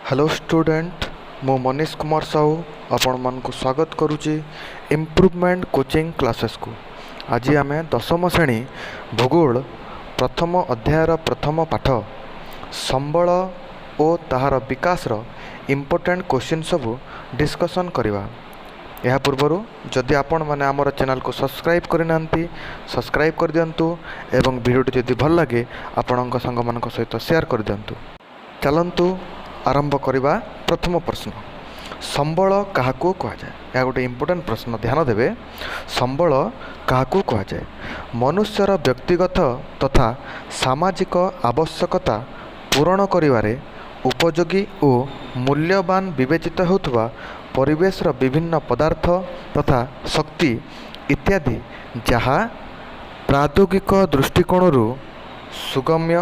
Hello student, ମୁଁ ମନୀଷ କୁମାର ସାହୁ ଆପଣମାନଙ୍କୁ ସ୍ୱାଗତ କରୁଛି ଇମ୍ପ୍ରୁଭମେଣ୍ଟ କୋଚିଂ କ୍ଲାସେସ୍କୁ। ଆଜି ଆମେ ଦଶମ ଶ୍ରେଣୀ ଭୂଗୋଳ ପ୍ରଥମ ଅଧ୍ୟାୟର ପ୍ରଥମ ପାଠ ସମ୍ବଳ ଓ ତାହାର ବିକାଶର ଇମ୍ପୋର୍ଟାଣ୍ଟ କୋଶ୍ଚିନ୍ ସବୁ ଡିସ୍କସନ୍ କରିବା। ଏହା ପୂର୍ବରୁ ଯଦି ଆପଣମାନେ ଆମର ଚ୍ୟାନେଲକୁ ସବସ୍କ୍ରାଇବ୍ କରିନାହାନ୍ତି, ସବସ୍କ୍ରାଇବ୍ କରିଦିଅନ୍ତୁ ଏବଂ ଭିଡ଼ିଓଟି ଯଦି ଭଲ ଲାଗେ, ଆପଣଙ୍କ ସାଙ୍ଗମାନଙ୍କ ସହିତ ସେୟାର କରିଦିଅନ୍ତୁ। ଚାଲନ୍ତୁ ଆରମ୍ଭ କରିବା। ପ୍ରଥମ ପ୍ରଶ୍ନ, ସମ୍ବଳ କାହାକୁ କୁହାଯାଏ? ଏହା ଗୋଟେ ଇମ୍ପୋର୍ଟାଣ୍ଟ ପ୍ରଶ୍ନ, ଧ୍ୟାନ ଦେବେ। ସମ୍ବଳ କାହାକୁ କୁହାଯାଏ? ମନୁଷ୍ୟର ବ୍ୟକ୍ତିଗତ ତଥା ସାମାଜିକ ଆବଶ୍ୟକତା ପୂରଣ କରିବାରେ ଉପଯୋଗୀ ଓ ମୂଲ୍ୟବାନ ବିବେଚିତ ହେଉଥିବା ପରିବେଶର ବିଭିନ୍ନ ପଦାର୍ଥ ତଥା ଶକ୍ତି ଇତ୍ୟାଦି, ଯାହା ପ୍ରାଦ୍ୟୋଗିକ ଦୃଷ୍ଟିକୋଣରୁ ସୁଗମ୍ୟ,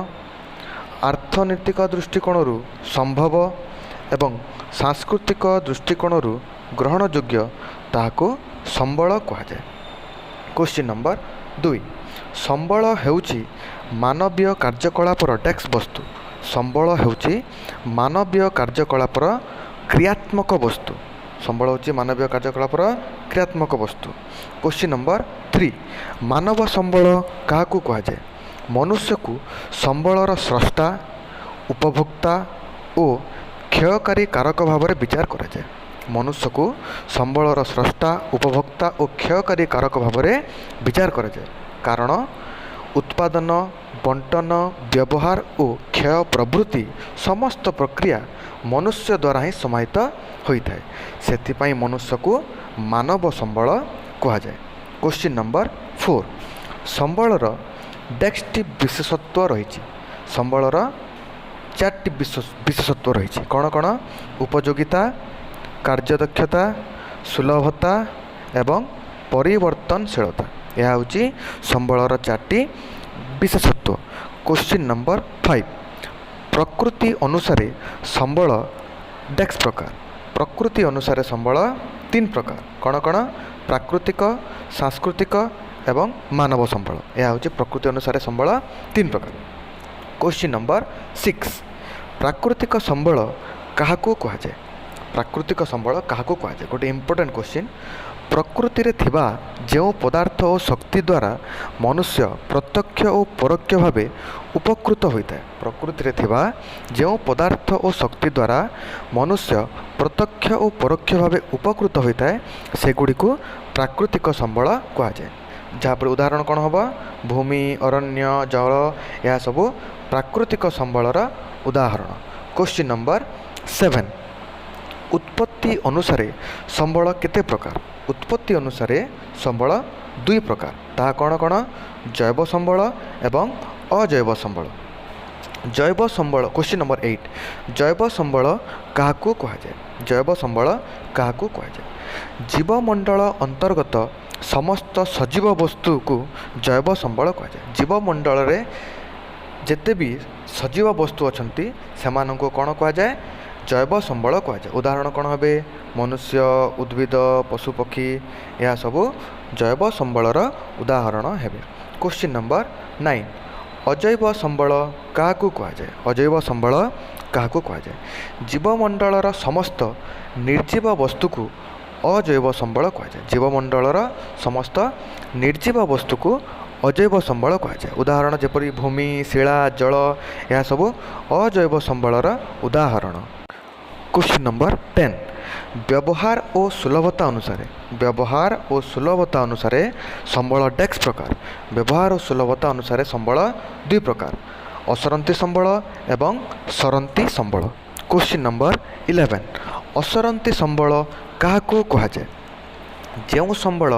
ଅର୍ଥନୈତିକ ଦୃଷ୍ଟିକୋଣରୁ ସମ୍ଭବ ଏବଂ ସାଂସ୍କୃତିକ ଦୃଷ୍ଟିକୋଣରୁ ଗ୍ରହଣଯୋଗ୍ୟ, ତାହାକୁ ସମ୍ବଳ କୁହାଯାଏ। କୋଶ୍ଚିନ୍ ନମ୍ବର 2, ସମ୍ବଳ ହେଉଛି ମାନବୀୟ କାର୍ଯ୍ୟକଳାପର ଡ୍ୟାସ୍ ବସ୍ତୁ। ସମ୍ବଳ ହେଉଛି ମାନବୀୟ କାର୍ଯ୍ୟକଳାପର କ୍ରିୟାତ୍ମକ ବସ୍ତୁ। ସମ୍ବଳ ହେଉଛି ମାନବୀୟ କାର୍ଯ୍ୟକଳାପର କ୍ରିୟାତ୍ମକ ବସ୍ତୁ। କୋଶ୍ଚିନ୍ ନମ୍ବର 3, ମାନବ ସମ୍ବଳ କାହାକୁ କୁହାଯାଏ? ମନୁଷ୍ୟକୁ ସମ୍ବଳର ସ୍ରଷ୍ଟା, ଉପଭୋକ୍ତା ଓ କ୍ଷୟକାରୀ କାରକ ଭାବରେ ବିଚାର କରାଯାଏ। ମନୁଷ୍ୟକୁ ସମ୍ବଳର ସ୍ରଷ୍ଟା, ଉପଭୋକ୍ତା ଓ କ୍ଷୟକାରୀ କାରକ ଭାବରେ ବିଚାର କରାଯାଏ, କାରଣ ଉତ୍ପାଦନ, ବଣ୍ଟନ, ବ୍ୟବହାର ଓ କ୍ଷୟ ପ୍ରଭୃତି ସମସ୍ତ ପ୍ରକ୍ରିୟା ମନୁଷ୍ୟ ଦ୍ୱାରା ହିଁ ସମାହିତ ହୋଇଥାଏ। ସେଥିପାଇଁ ମନୁଷ୍ୟକୁ ମାନବ ସମ୍ବଳ କୁହାଯାଏ। କୋଶ୍ଚିନ୍ ନମ୍ବର 4, ସମ୍ବଳର ଡ୍ୟାସ୍ଟି ବିଶେଷତ୍ୱ ରହିଛି। ସମ୍ବଳର ଚାରିଟି ବିଶେଷତ୍ୱ ରହିଛି। କ'ଣ କ'ଣ? ଉପଯୋଗିତା, କାର୍ଯ୍ୟଦକ୍ଷତା, ସୁଲଭତା ଏବଂ ପରିବର୍ତ୍ତନଶୀଳତା। ଏହା ହେଉଛି ସମ୍ବଳର ଚାରିଟି ବିଶେଷତ୍ୱ। କୋଶ୍ଚିନ୍ ନମ୍ବର 5, ପ୍ରକୃତି ଅନୁସାରେ ସମ୍ବଳ ଡ୍ୟାସ୍ ପ୍ରକାର। ପ୍ରକୃତି ଅନୁସାରେ ସମ୍ବଳ ତିନି ପ୍ରକାର। କ'ଣ କ'ଣ? ପ୍ରାକୃତିକ, ସାଂସ୍କୃତିକ ଏବଂ ମାନବ ସମ୍ବଳ। ଏହା ହେଉଛି ପ୍ରକୃତି ଅନୁସାରେ ସମ୍ବଳ ତିନି ପ୍ରକାର। କୋଶ୍ଚିନ୍ ନମ୍ବର 6, ପ୍ରାକୃତିକ ସମ୍ବଳ କାହାକୁ କୁହାଯାଏ? ପ୍ରାକୃତିକ ସମ୍ବଳ କାହାକୁ କୁହାଯାଏ? ଗୋଟେ ଇମ୍ପୋର୍ଟାଣ୍ଟ କୋଶ୍ଚିନ୍। ପ୍ରକୃତିରେ ଥିବା ଯେଉଁ ପଦାର୍ଥ ଓ ଶକ୍ତି ଦ୍ୱାରା ମନୁଷ୍ୟ ପ୍ରତ୍ୟକ୍ଷ ଓ ପରୋକ୍ଷ ଭାବେ ଉପକୃତ ହୋଇଥାଏ, ପ୍ରକୃତିରେ ଥିବା ଯେଉଁ ପଦାର୍ଥ ଓ ଶକ୍ତି ଦ୍ୱାରା ମନୁଷ୍ୟ ପ୍ରତ୍ୟକ୍ଷ ଓ ପରୋକ୍ଷ ଭାବେ ଉପକୃତ ହୋଇଥାଏ, ସେଗୁଡ଼ିକୁ ପ୍ରାକୃତିକ ସମ୍ବଳ କୁହାଯାଏ। ଯାହାପରେ ଉଦାହରଣ କ'ଣ ହେବ? ଭୂମି, ଅରଣ୍ୟ, ଜଳ, ଏହା ସବୁ ପ୍ରାକୃତିକ ସମ୍ବଳର ଉଦାହରଣ। କୋଶ୍ଚିନ୍ ନମ୍ବର 7, ଉତ୍ପତ୍ତି ଅନୁସାରେ ସମ୍ବଳ କେତେ ପ୍ରକାର? ଉତ୍ପତ୍ତି ଅନୁସାରେ ସମ୍ବଳ ଦୁଇ ପ୍ରକାର। ତାହା କ'ଣ କ'ଣ? ଜୈବ ସମ୍ବଳ ଏବଂ ଅଜୈବ ସମ୍ବଳ। ଜୈବ ସମ୍ବଳ, କୋଶ୍ଚିନ୍ ନମ୍ବର 8, ଜୈବ ସମ୍ବଳ କାହାକୁ କୁହାଯାଏ? ଜୈବ ସମ୍ବଳ କାହାକୁ କୁହାଯାଏ? ଜୀବମଣ୍ଡଳ ଅନ୍ତର୍ଗତ ସମସ୍ତ ସଜୀବ ବସ୍ତୁକୁ ଜୈବ ସମ୍ବଳ କୁହାଯାଏ। ଜୀବମଣ୍ଡଳରେ ଯେତେ ବି ସଜୀବ ବସ୍ତୁ ଅଛନ୍ତି, ସେମାନଙ୍କୁ କ'ଣ କୁହାଯାଏ? ଜୈବ ସମ୍ବଳ କୁହାଯାଏ। ଉଦାହରଣ କ'ଣ ହେବେ? ମନୁଷ୍ୟ, ଉଦ୍ଭିଦ, ପଶୁପକ୍ଷୀ, ଏହା ସବୁ ଜୈବ ସମ୍ବଳର ଉଦାହରଣ ହେବେ। କୋଶ୍ଚିନ୍ ନମ୍ବର 9, ଅଜୈବ ସମ୍ବଳ କାହାକୁ କୁହାଯାଏ? ଅଜୈବ ସମ୍ବଳ କାହାକୁ କୁହାଯାଏ? ଜୀବମଣ୍ଡଳର ସମସ୍ତ ନିର୍ଜୀବ ବସ୍ତୁକୁ ଅଜୈବ ସମ୍ବଳ କୁହାଯାଏ। ଜୀବମଣ୍ଡଳର ସମସ୍ତ ନିର୍ଜୀବ ବସ୍ତୁକୁ ଅଜୈବ ସମ୍ବଳ କୁହାଯାଏ। ଉଦାହରଣ ଯେପରି ଭୂମି, ଶିଳା, ଜଳ, ଏହା ସବୁ ଅଜୈବ ସମ୍ବଳର ଉଦାହରଣ। କୋଶ୍ଚିନ୍ ନମ୍ବର 10, ବ୍ୟବହାର ଓ ସୁଲଭତା ଅନୁସାରେ, ବ୍ୟବହାର ଓ ସୁଲଭତା ଅନୁସାରେ ସମ୍ବଳ ଡ୍ୟାସ୍ ପ୍ରକାର। ବ୍ୟବହାର ଓ ସୁଲଭତା ଅନୁସାରେ ସମ୍ବଳ ଦୁଇ ପ୍ରକାର, ଅସରନ୍ତି ସମ୍ବଳ ଏବଂ ସରନ୍ତି ସମ୍ବଳ। କୋଶ୍ଚିନ୍ ନମ୍ବର 11, ଅସରନ୍ତି ସମ୍ବଳ କାହାକୁ କୁହାଯାଏ? ଯେଉଁ ସମ୍ବଳ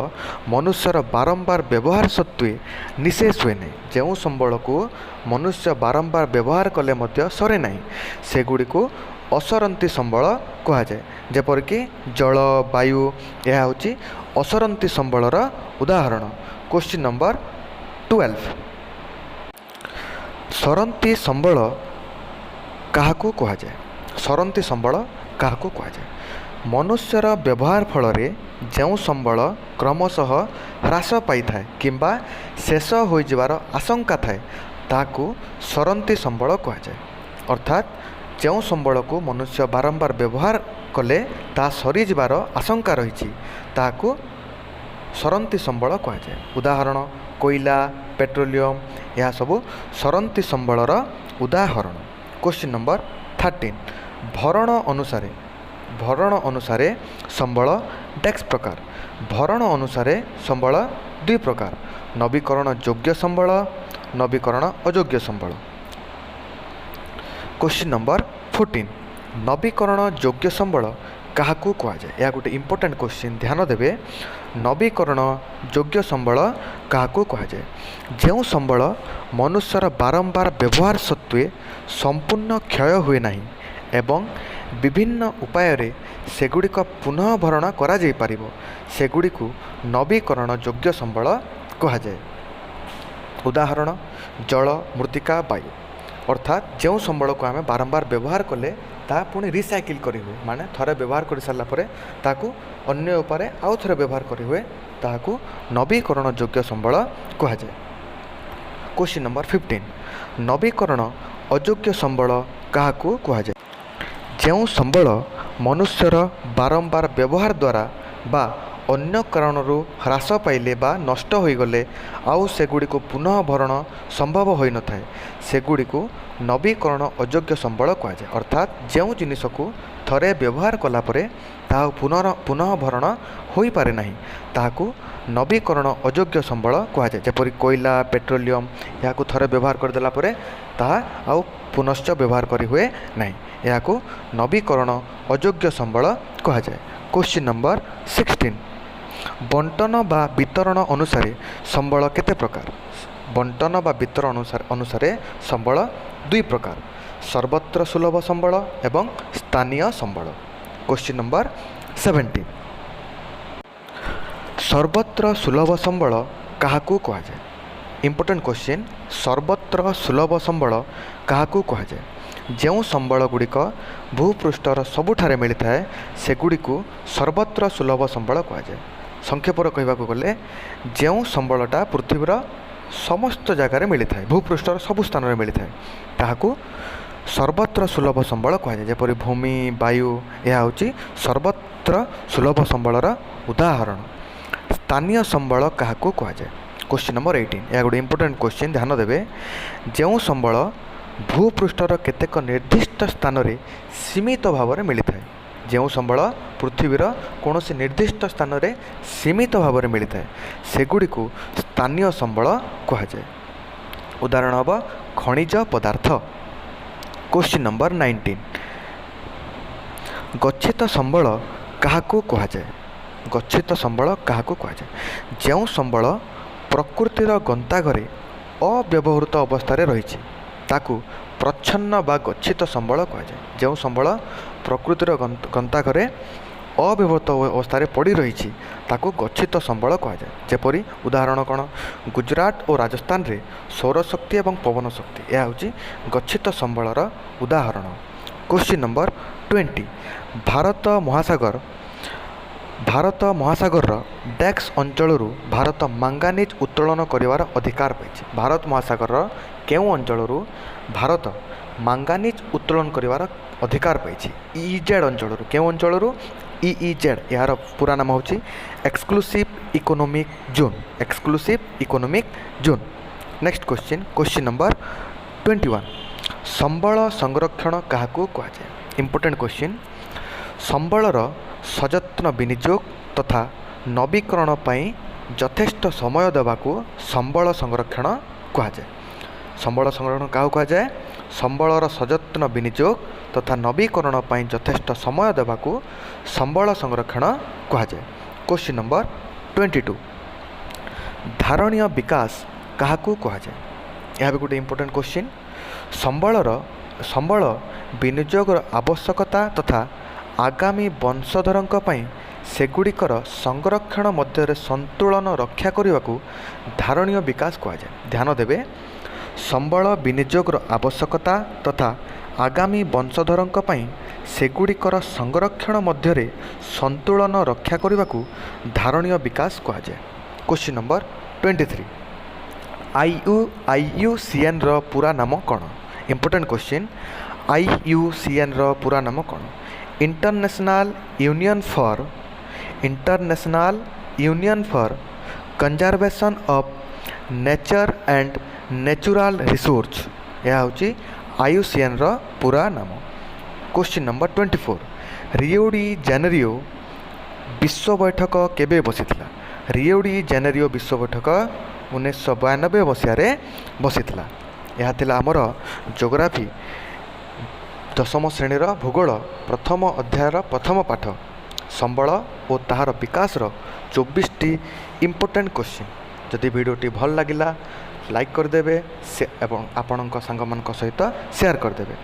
ମନୁଷ୍ୟର ବାରମ୍ବାର ବ୍ୟବହାର ସତ୍ତ୍ୱେ ନିଃଶେଷ ହୁଏ ନାହିଁ, ଯେଉଁ ସମ୍ବଳକୁ ମନୁଷ୍ୟ ବାରମ୍ବାର ବ୍ୟବହାର କଲେ ମଧ୍ୟ ସରେ ନାହିଁ, ସେଗୁଡ଼ିକୁ ଅସରନ୍ତି ସମ୍ବଳ କୁହାଯାଏ। ଯେପରିକି ଜଳ, ବାୟୁ, ଏହା ହେଉଛି ଅସରନ୍ତି ସମ୍ବଳର ଉଦାହରଣ। କୋଶ୍ଚିନ୍ ନମ୍ବର 12, ସରନ୍ତି ସମ୍ବଳ କାହାକୁ କୁହାଯାଏ? ସରନ୍ତି ସମ୍ବଳ କାହାକୁ କୁହାଯାଏ? ମନୁଷ୍ୟର ବ୍ୟବହାର ଫଳରେ ଯେଉଁ ସମ୍ବଳ କ୍ରମଶଃ ହ୍ରାସ ପାଇଥାଏ କିମ୍ବା ଶେଷ ହୋଇଯିବାର ଆଶଙ୍କା ଥାଏ, ତାହାକୁ ସରନ୍ତି ସମ୍ବଳ କୁହାଯାଏ। ଅର୍ଥାତ୍ ଯେଉଁ ସମ୍ବଳକୁ ମନୁଷ୍ୟ ବାରମ୍ବାର ବ୍ୟବହାର କଲେ ତାହା ସରିଯିବାର ଆଶଙ୍କା ରହିଛି, ତାହାକୁ ସରନ୍ତି ସମ୍ବଳ କୁହାଯାଏ। ଉଦାହରଣ କୋଇଲା, ପେଟ୍ରୋଲିୟମ, ଏହା ସବୁ ସରନ୍ତି ସମ୍ବଳର ଉଦାହରଣ। କ୍ୱେଶ୍ଚିନ୍ ନମ୍ବର 13, ଭରଣ ଅନୁସାରେ ସମ୍ବଳ ଡ୍ୟାସ୍ ପ୍ରକାର। ଭରଣ ଅନୁସାରେ ସମ୍ବଳ ଦୁଇ ପ୍ରକାର: ନବୀକରଣ ଯୋଗ୍ୟ ସମ୍ବଳ, ନବୀକରଣ ଅଯୋଗ୍ୟ ସମ୍ବଳ। କ୍ୱେଶ୍ଚିନ୍ ନମ୍ବର 14, ନବୀକରଣ ଯୋଗ୍ୟ ସମ୍ବଳ କାହାକୁ କୁହାଯାଏ? ଏହା ଗୋଟେ ଇମ୍ପୋର୍ଟାଣ୍ଟ କ୍ୱେଶ୍ଚିନ୍, ଧ୍ୟାନ ଦେବେ। ନବୀକରଣ ଯୋଗ୍ୟ ସମ୍ବଳ କାହାକୁ କୁହାଯାଏ? ଯେଉଁ ସମ୍ବଳ ମନୁଷ୍ୟର ବାରମ୍ବାର ବ୍ୟବହାର ସତ୍ତ୍ୱେ ସମ୍ପୂର୍ଣ୍ଣ କ୍ଷୟ ହୁଏ ନାହିଁ ଏବଂ ବିଭିନ୍ନ ଉପାୟରେ ସେଗୁଡ଼ିକ ପୁନଃ ଭରଣ କରାଯାଇପାରିବ, ସେଗୁଡ଼ିକୁ ନବୀକରଣ ଯୋଗ୍ୟ ସମ୍ବଳ କୁହାଯାଏ। ଉଦାହରଣ ଜଳ, ମୃତ୍ତିକା, ବାୟୁ। ଅର୍ଥାତ୍ ଯେଉଁ ସମ୍ବଳକୁ ଆମେ ବାରମ୍ବାର ବ୍ୟବହାର କଲେ ତାହା ପୁଣି ରିସାଇକେଲ୍ କରିହୁଏ, ମାନେ ଥରେ ବ୍ୟବହାର କରିସାରିଲା ପରେ ତାକୁ ଅନ୍ୟ ଉପାୟରେ ଆଉ ଥରେ ବ୍ୟବହାର କରିହୁଏ, ତାହାକୁ ନବୀକରଣ ଯୋଗ୍ୟ ସମ୍ବଳ କୁହାଯାଏ। କ୍ୱେଶ୍ଚିନ୍ ନମ୍ବର 15, ନବୀକରଣ ଅଯୋଗ୍ୟ ସମ୍ବଳ କାହାକୁ କୁହାଯାଏ? ଯେଉଁ ସମ୍ବଳ ମନୁଷ୍ୟର ବାରମ୍ବାର ବ୍ୟବହାର ଦ୍ୱାରା ବା ଅନ୍ୟ କାରଣରୁ ହ୍ରାସ ପାଇଲେ ବା ନଷ୍ଟ ହୋଇଗଲେ ଆଉ ସେଗୁଡ଼ିକୁ ପୁନଃ ଭରଣ ସମ୍ଭବ ହୋଇନଥାଏ, ସେଗୁଡ଼ିକୁ ନବୀକରଣ ଅଯୋଗ୍ୟ ସମ୍ବଳ କୁହାଯାଏ। ଅର୍ଥାତ୍ ଯେଉଁ ଜିନିଷକୁ ଥରେ ବ୍ୟବହାର କଲା ପରେ ତାହା ପୁନଃ ଭରଣ ହୋଇପାରେ ନାହିଁ, ତାହାକୁ ନବୀକରଣ ଅଯୋଗ୍ୟ ସମ୍ବଳ କୁହାଯାଏ। ଯେପରି କୋଇଲା, ପେଟ୍ରୋଲିୟମ, ଏହାକୁ ଥରେ ବ୍ୟବହାର କରିଦେଲା ପରେ ତାହା ଆଉ ପୁନଶ୍ଚ ବ୍ୟବହାର କରିହୁଏ ନାହିଁ। ଏହାକୁ ନବୀକରଣ ଅଯୋଗ୍ୟ ସମ୍ବଳ କୁହାଯାଏ। କ୍ୱେଶ୍ଚିନ୍ ନମ୍ବର 16, ବଣ୍ଟନ ବା ବିତରଣ ଅନୁସାରେ ସମ୍ବଳ କେତେ ପ୍ରକାର? ବଣ୍ଟନ ବା ବିତରଣ ଅନୁସାରେ ସମ୍ବଳ ଦୁଇ ପ୍ରକାର: ସର୍ବତ୍ର ସୁଲଭ ସମ୍ବଳ ଏବଂ ସ୍ଥାନୀୟ ସମ୍ବଳ। କ୍ୱେଶ୍ଚିନ୍ ନମ୍ବର 17, ସର୍ବତ୍ର ସୁଲଭ ସମ୍ବଳ କାହାକୁ କୁହାଯାଏ? Important question. ସର୍ବତ୍ର ସୁଲଭ ସମ୍ବଳ କାହାକୁ କୁହାଯାଏ? ଯେଉଁ ସମ୍ବଳ ଗୁଡ଼ିକ ଭୂପୃଷ୍ଠର ସବୁଠାରେ ମିଳିଥାଏ, ସେଗୁଡ଼ିକୁ ସର୍ବତ୍ର ସୁଲଭ ସମ୍ବଳ କୁହାଯାଏ। ସଂକ୍ଷେପରେ କହିବାକୁ ଗଲେ, ଯେଉଁ ସମ୍ବଳଟା ପୃଥିବୀର ସମସ୍ତ ଜାଗାରେ ମିଳିଥାଏ, ଭୂପୃଷ୍ଠର ସବୁ ସ୍ଥାନରେ ମିଳିଥାଏ, ତାହାକୁ ସର୍ବତ୍ର ସୁଲଭ ସମ୍ବଳ କୁହାଯାଏ। ଯେପରି ଭୂମି, ବାୟୁ, ଏହା ହେଉଛି ସର୍ବତ୍ର ସୁଲଭ ସମ୍ବଳର ଉଦାହରଣ। ସ୍ଥାନୀୟ ସମ୍ବଳ କାହାକୁ କୁହାଯାଏ? କ୍ୱେଶ୍ଚିନ୍ ନମ୍ବର 18, ଏହା ଗୋଟେ ଇମ୍ପୋର୍ଟାଣ୍ଟ କ୍ୱେଶ୍ଚିନ୍, ଧ୍ୟାନ ଦେବେ। ଯେଉଁ ସମ୍ବଳ ଭୂପୃଷ୍ଠର କେତେକ ନିର୍ଦ୍ଦିଷ୍ଟ ସ୍ଥାନରେ ସୀମିତ ଭାବରେ ମିଳିଥାଏ, ଯେଉଁ ସମ୍ବଳ ପୃଥିବୀର କୌଣସି ନିର୍ଦ୍ଦିଷ୍ଟ ସ୍ଥାନରେ ସୀମିତ ଭାବରେ ମିଳିଥାଏ, ସେଗୁଡ଼ିକୁ ସ୍ଥାନୀୟ ସମ୍ବଳ କୁହାଯାଏ। ଉଦାହରଣ ହେବ ଖଣିଜ ପଦାର୍ଥ। କ୍ୱେଶ୍ଚିନ୍ ନମ୍ବର 19, ଗଚ୍ଛିତ ସମ୍ବଳ କାହାକୁ କୁହାଯାଏ? ଗଚ୍ଛିତ ସମ୍ବଳ କାହାକୁ କୁହାଯାଏ? ଯେଉଁ ସମ୍ବଳ ପ୍ରକୃତିର ଗନ୍ତାଘରେ ଅବ୍ୟବହୃତ ଅବସ୍ଥାରେ ରହିଛି, ତାକୁ ପ୍ରଚ୍ଛନ୍ନ ବା ଗଚ୍ଛିତ ସମ୍ବଳ କୁହାଯାଏ। ଯେଉଁ ସମ୍ବଳ ପ୍ରକୃତିର ଗନ୍ତାଘରେ ଅବ୍ୟବହୃତ ଅବସ୍ଥାରେ ପଡ଼ି ରହିଛି, ତାକୁ ଗଚ୍ଛିତ ସମ୍ବଳ କୁହାଯାଏ। ଯେପରି ଉଦାହରଣ କ'ଣ? ଗୁଜୁରାଟ ଓ ରାଜସ୍ଥାନରେ ସୌରଶକ୍ତି ଏବଂ ପବନ ଶକ୍ତି, ଏହା ହେଉଛି ଗଚ୍ଛିତ ସମ୍ବଳର ଉଦାହରଣ। କ୍ୱେଶ୍ଚିନ୍ ନମ୍ବର 20, ଭାରତ ମହାସାଗରର ଡ୍ୟାସ୍ ଅଞ୍ଚଳରୁ ଭାରତ ମାଙ୍ଗାନିଜ୍ ଉତ୍ତୋଳନ କରିବାର ଅଧିକାର ପାଇଛି। ଭାରତ ମହାସାଗରର କେଉଁ ଅଞ୍ଚଳରୁ ଭାରତ ମାଙ୍ଗାନିଜ୍ ଉତ୍ତୋଳନ କରିବାର ଅଧିକାର ପାଇଛି? ଇଇଜେଡ଼୍ ଅଞ୍ଚଳରୁ। କେଉଁ ଅଞ୍ଚଳରୁ? ଇଇଜେଡ଼୍। ଏହାର ପୁରା ନାମ ହେଉଛି exclusive economic zone, exclusive economic zone. Next question, question number 21, ସମ୍ବଳ ସଂରକ୍ଷଣ କାହାକୁ କୁହାଯାଏ? Important question. ସମ୍ବଳର ସଯତ୍ନ ବିନିଯୋଗ ତଥା ନବୀକରଣ ପାଇଁ ଯଥେଷ୍ଟ ସମୟ ଦେବାକୁ ସମ୍ବଳ ସଂରକ୍ଷଣ କୁହାଯାଏ। ସମ୍ବଳ ସଂରକ୍ଷଣ କାହାକୁ କୁହାଯାଏ? ସମ୍ବଳର ସଯତ୍ନ ବିନିଯୋଗ ତଥା ନବୀକରଣ ପାଇଁ ଯଥେଷ୍ଟ ସମୟ ଦେବାକୁ ସମ୍ବଳ ସଂରକ୍ଷଣ କୁହାଯାଏ। କ୍ୱେଶ୍ଚିନ୍ ନମ୍ବର 22, ଧାରଣୀୟ ବିକାଶ କାହାକୁ କୁହାଯାଏ? ଏହା ବି ଗୋଟେ ଇମ୍ପୋର୍ଟାଣ୍ଟ କ୍ୱେଶ୍ଚିନ୍। ସମ୍ବଳ ବିନିଯୋଗର ଆବଶ୍ୟକତା ତଥା ଆଗାମୀ ବଂଶଧରଙ୍କ ପାଇଁ ସେଗୁଡ଼ିକର ସଂରକ୍ଷଣ ମଧ୍ୟରେ ସନ୍ତୁଳନ ରକ୍ଷା କରିବାକୁ ଧାରଣୀୟ ବିକାଶ କୁହାଯାଏ। ଧ୍ୟାନ ଦେବେ, ସମ୍ବଳ ବିନିଯୋଗର ଆବଶ୍ୟକତା ତଥା ଆଗାମୀ ବଂଶଧରଙ୍କ ପାଇଁ ସେଗୁଡ଼ିକର ସଂରକ୍ଷଣ ମଧ୍ୟରେ ସନ୍ତୁଳନ ରକ୍ଷା କରିବାକୁ ଧାରଣୀୟ ବିକାଶ କୁହାଯାଏ। କ୍ୱେଶ୍ଚିନ୍ ନମ୍ବର 23, ଆଇୟୁସିଏନ୍ର ପୁରା ନାମ କ'ଣ? Important question. ଆଇୟୁସିଏନ୍ର ପୁରା ନାମ କ'ଣ? International Union for Conservation of Nature and Natural Resource। ଏହା ହେଉଛି ଆଇୟୁସିଏନ୍ର ପୁରା ନାମ। Question number 24, Rio de Janeiro ବିଶ୍ୱ ବୈଠକ କେବେ ବସିଥିଲା? ରିଓ ଡି ଜେନେରିଓ ବିଶ୍ୱ ବୈଠକ 1992 ମସିହାରେ ବସିଥିଲା। ଏହା ଥିଲା ଆମର ଜୋଗ୍ରାଫି ଦଶମ ଶ୍ରେଣୀର ଭୂଗୋଳ ପ୍ରଥମ ଅଧ୍ୟାୟର ପ୍ରଥମ ପାଠ ସମ୍ବଳ ଓ ତାହାର ବିକାଶର 24ଟି ଇମ୍ପୋର୍ଟାଣ୍ଟ କୋଶ୍ଚିନ୍। ଯଦି ଭିଡ଼ିଓଟି ଭଲ ଲାଗିଲା, ଲାଇକ୍ କରିଦେବେ ସେ ଏବଂ ଆପଣଙ୍କ ସାଙ୍ଗମାନଙ୍କ ସହିତ ସେୟାର କରିଦେବେ।